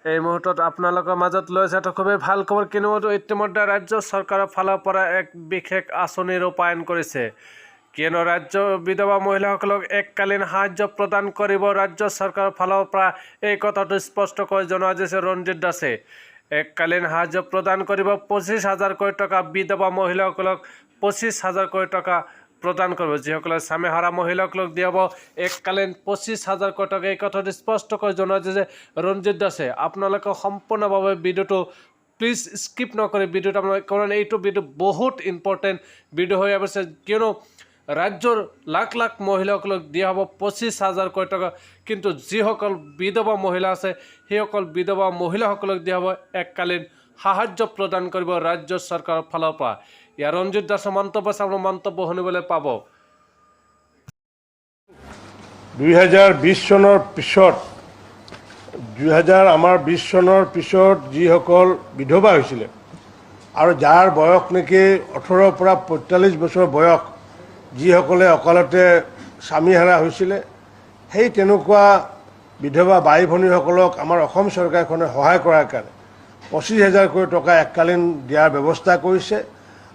এই মুহূৰ্তত আপোনালোকৰ মাজত লৈ এটা খুবেই ভাল খবৰ, কিয়নো ইতিমধ্যে ৰাজ্য চৰকাৰৰ ফালৰ পৰা এক বিশেষ আঁচনি ৰূপায়ণ কৰিছে। কিয়নো ৰাজ্য বিধৱা মহিলাসকলক এককালীন সাহায্য প্ৰদান কৰিব ৰাজ্য চৰকাৰৰ ফালৰ পৰা। এই কথাটো স্পষ্টকৈ জনোৱা দিছে ৰঞ্জিত দাসে। এককালীন সাহায্য প্ৰদান কৰিব 25 হাজাৰকৈ টকা। বিধৱা মহিলাসকলক 25 হাজাৰকৈ টকা প্ৰদান কৰিব। যিসকলে স্বামীহাৰা মহিলাসকলক দিয়া হ'ব এককালীন 25 হাজাৰকৈ টকা। এই কথাটো স্পষ্টকৈ জনোৱা দিছে ৰঞ্জিত দাসে। আপোনালোকে সম্পূৰ্ণভাৱে ভিডিঅ'টো প্লিজ স্কিপ নকৰি ভিডিঅ'টো আপোনালোকে, কাৰণ এইটো ভিডিঅ' বহুত ইম্পৰ্টেণ্ট ভিডিঅ' হৈ আছে। কিয়নো ৰাজ্যৰ লাখ লাখ মহিলাসকলক দিয়া হ'ব 25 হাজাৰকৈ টকা, কিন্তু যিসকল বিধৱা মহিলা আছে, সেইসকল বিধৱা মহিলাসকলক দিয়া হ'ব এককালীন সাহায্য প্ৰদান কৰিব ৰাজ্য চৰকাৰৰ ফালৰ পৰা। ইয়াৰ ৰঞ্জিত দাসৰ মন্তব্য আছে, আপোনাৰ মন্তব্য শুনিবলৈ পাব। 2020 চনৰ পিছত, দুহেজাৰ আমাৰ বিছ চনৰ পিছত যিসকল বিধৱা হৈছিলে আৰু যাৰ বয়স নেকি 18ৰ পৰা 45 বছৰ বয়স, যিসকলে অকালতে স্বামীহাৰা হৈছিলে, সেই তেনেকুৱা বিধৱা বাই ভনীসকলক আমাৰ অসম চৰকাৰখনে সহায় কৰাৰ কাৰণে 25 হাজাৰকৈ টকা এককালীন দিয়াৰ ব্যৱস্থা কৰিছে।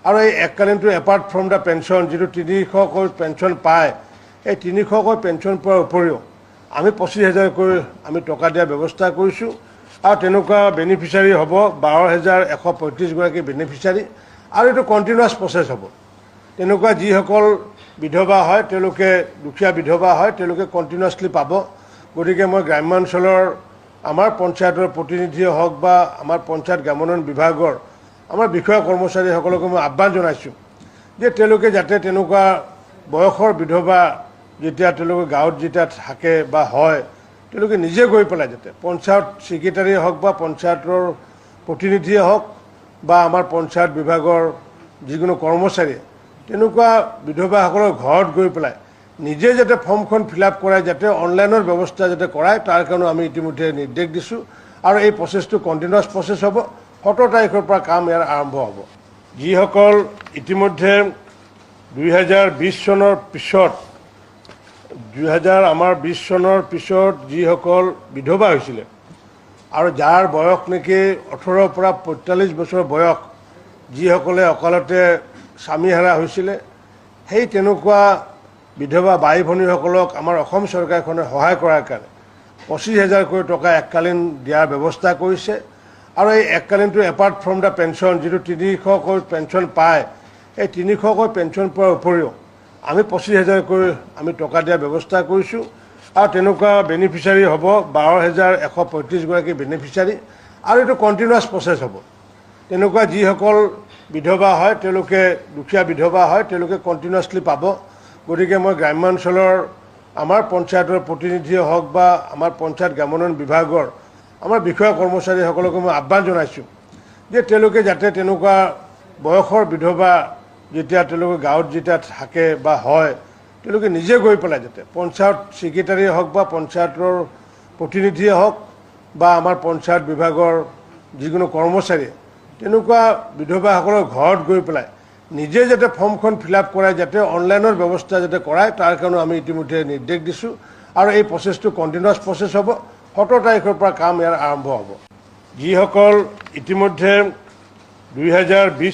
আৰু এই এককালীনটো এপাৰ্ট ফ্ৰম the pension, যিটো 300কৈ পেঞ্চন পায়, এই 300কৈ পেঞ্চন পোৱাৰ উপৰিও আমি 25 হাজাৰকৈ আমি টকা দিয়াৰ ব্যৱস্থা কৰিছোঁ। আৰু তেনেকুৱা বেনিফিচাৰী হ'ব 12,135গৰাকী বেনিফিচাৰী। আৰু এইটো কণ্টিনিউৱাছ প্ৰচেছ হ'ব। তেনেকুৱা যিসকল বিধৱা হয়, তেওঁলোকে দুখীয়া বিধৱা হয়, তেওঁলোকে কণ্টিনিউৱাছলি পাব। গতিকে মই গ্ৰাম্যাঞ্চলৰ আমাৰ পঞ্চায়তৰ প্ৰতিনিধিয়ে হওক বা আমাৰ পঞ্চায়ত গ্ৰামোন্নয়ন বিভাগৰ আমাৰ বিষয়া কৰ্মচাৰীসকলকো মই আহ্বান জনাইছোঁ যে তেওঁলোকে যাতে তেনেকুৱা বয়সৰ বিধৱা যেতিয়া তেওঁলোকে গাঁৱত যেতিয়া থাকে বা হয়, তেওঁলোকে নিজে গৈ পেলাই যাতে পঞ্চায়ত ছেক্ৰেটাৰীয়ে হওক বা পঞ্চায়তৰ প্ৰতিনিধিয়ে হওক বা আমাৰ পঞ্চায়ত বিভাগৰ যিকোনো কৰ্মচাৰীয়ে তেনেকুৱা বিধৱাসকলৰ ঘৰত গৈ পেলাই নিজে যাতে ফৰ্মখন ফিল আপ কৰাই, যাতে অনলাইনৰ ব্যৱস্থা যাতে কৰায়, তাৰ কাৰণেও আমি ইতিমধ্যে নিৰ্দেশ দিছোঁ। আৰু এই প্ৰচেছটো কণ্টিনিউৱাছ প্ৰচেছ হ'ব। 17 তাৰিখৰ পৰা কাম ইয়াৰ আৰম্ভ হ'ব। যিসকল ইতিমধ্যে 2020 চনৰ পিছত, দুহেজাৰ আমাৰ বিছ চনৰ পিছত যিসকল বিধৱা হৈছিলে আৰু যাৰ বয়স নেকি 18ৰ পৰা 45 বছৰ বয়স, যিসকলে অকালতে স্বামীহাৰা হৈছিলে, সেই তেনেকুৱা বিধৱা বাই ভনীসকলক আমাৰ অসম চৰকাৰখনে সহায় কৰাৰ কাৰণে 25 হাজাৰকৈ টকা এককালীন দিয়াৰ ব্যৱস্থা কৰিছে। আৰু এই এককালীনটো এপাৰ্ট ফ্ৰম the pension, যিটো 300কৈ পেঞ্চন পায়, এই 300কৈ পেঞ্চন পোৱাৰ উপৰিও আমি 25 হাজাৰকৈ আমি টকা দিয়াৰ ব্যৱস্থা কৰিছোঁ। আৰু তেনেকুৱা বেনিফিচাৰী হ'ব 12,135গৰাকী বেনিফিচাৰী। আৰু এইটো কণ্টিনিউৱাছ প্ৰচেছ হ'ব। তেনেকুৱা যিসকল বিধৱা হয়, তেওঁলোকে দুখীয়া বিধৱা হয়, তেওঁলোকে কণ্টিনিউৱাছলি পাব। গতিকে মই গ্ৰাম্যাঞ্চলৰ আমাৰ পঞ্চায়তৰ প্ৰতিনিধিয়ে হওক বা আমাৰ পঞ্চায়ত গ্ৰামোন্নয়ন বিভাগৰ আমাৰ বিষয়া কৰ্মচাৰীসকলকো মই আহ্বান জনাইছোঁ যে তেওঁলোকে যাতে তেনেকুৱা বয়সৰ বিধৱা যেতিয়া তেওঁলোকে গাঁৱত যেতিয়া থাকে বা হয়, তেওঁলোকে নিজে গৈ পেলাই যাতে পঞ্চায়ত ছেক্ৰেটাৰীয়ে হওক বা পঞ্চায়তৰ প্ৰতিনিধিয়ে হওক বা আমাৰ পঞ্চায়ত বিভাগৰ যিকোনো কৰ্মচাৰীয়ে তেনেকুৱা বিধৱাসকলৰ ঘৰত গৈ পেলাই নিজে যাতে ফৰ্মখন ফিল আপ কৰাই, যাতে অনলাইনৰ ব্যৱস্থা যাতে কৰায়, তাৰ কাৰণেও আমি ইতিমধ্যে নিৰ্দেশ দিছোঁ। আৰু এই প্ৰচেছটো কণ্টিনিউৱাছ প্ৰচেছ হ'ব। 17 তাৰিখৰ পৰা কাম ইয়াৰ আৰম্ভ হ'ব। যিসকল ইতিমধ্যে 2020